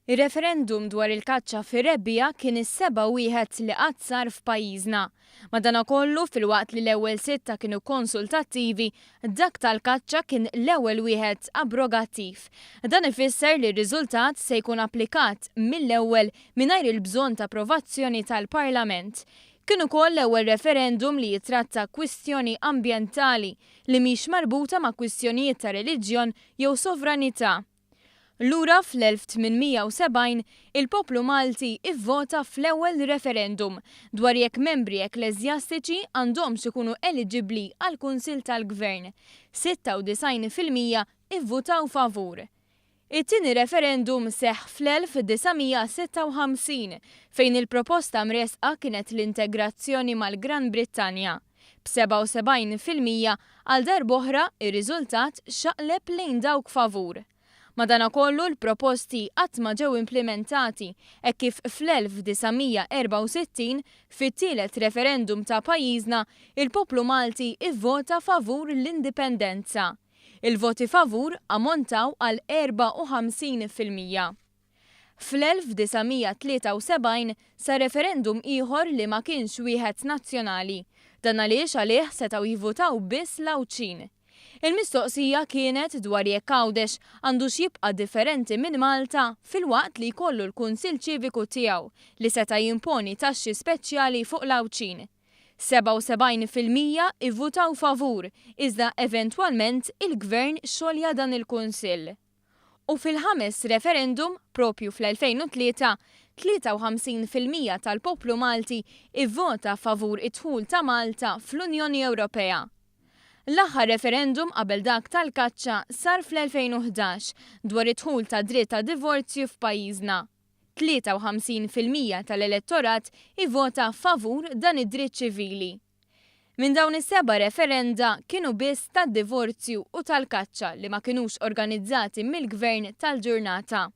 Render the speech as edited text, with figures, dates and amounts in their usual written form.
Ir-referendum dwar il-kaċċa fir-rebbiegħa kien is-seba' wieħed li qatt sar f'pajjiżna. Madanakollu, filwaqt li l-ewwel sitta kienu konsultattivi, dak tal-kaċċa kien l-ewwel wieħed abrogattiv. Dan ifisser li r-riżultat se jkun applikat mill-ewwel mingħajr il-bżonn ta' approvazzjoni tal-Parlament. Kien ukoll l-ewwel referendum li jitratta kwistjoni ambjentali li mhix marbuta ma' kwistjonijiet ta' reliġjon jew sovranità. Lura fl-1870, il-poplu Malti ivvota fl-ewwel referendum dwar jekk membri ekkleżjastiċi għandhomx ikunu eliġibbli għall-Kunsill tal-Gvern. 96% ivvutaw favur. It-tieni referendum seħħ fl-1956 fejn il-proposta mressqa kienet l-integrazzjoni mal-Gran Brittanja. B'77% għal darb'oħra ir-riżultat xaqleb lejn dawk favur. Madanakollu l-proposti qatt ma ġew implimentati hekk kif fl-1964, fit-tielet referendum ta' pajjiżna, il-poplu Malti ivvota favur l-indipendenza. Il-voti favur ammontaw għal 54%. Fl-1973 sar referendum ieħor li ma kienx wieħed nazzjonali. Dan għaliex għalih setgħu jivvutaw biss l-Għawdxin. Il-mistoqsija kienet dwar jekk Għawdex għandux jibqa' differenti minn Malta filwaqt li jkollu l-Kunsill Ċiviku tiegħu li seta' jimponi taxxi speċjali fuq l-Għawdxin. 77% ivvutaw favur iżda eventwalment il-Gvern xolja dan il-Kunsill. U fil-ħames referendum, proprju fl-2003, 53% tal-poplu Malti ivvota favur id-dħul ta' Malta fl-Unjoni Ewropea. L-aħħar referendum qabel dak tal-kaċċa sar fl-2011 dwar id-dħul tad-dritt tad-divorzju f'pajjiżna. 53% tal-elettorat ivvota favur dan id-dritt ċivili. Minn dawn is-seba' referenda kienu biss tad-divorzju u tal-kaċċa li ma kinux organizzati mill-Gvern tal-ġurnata.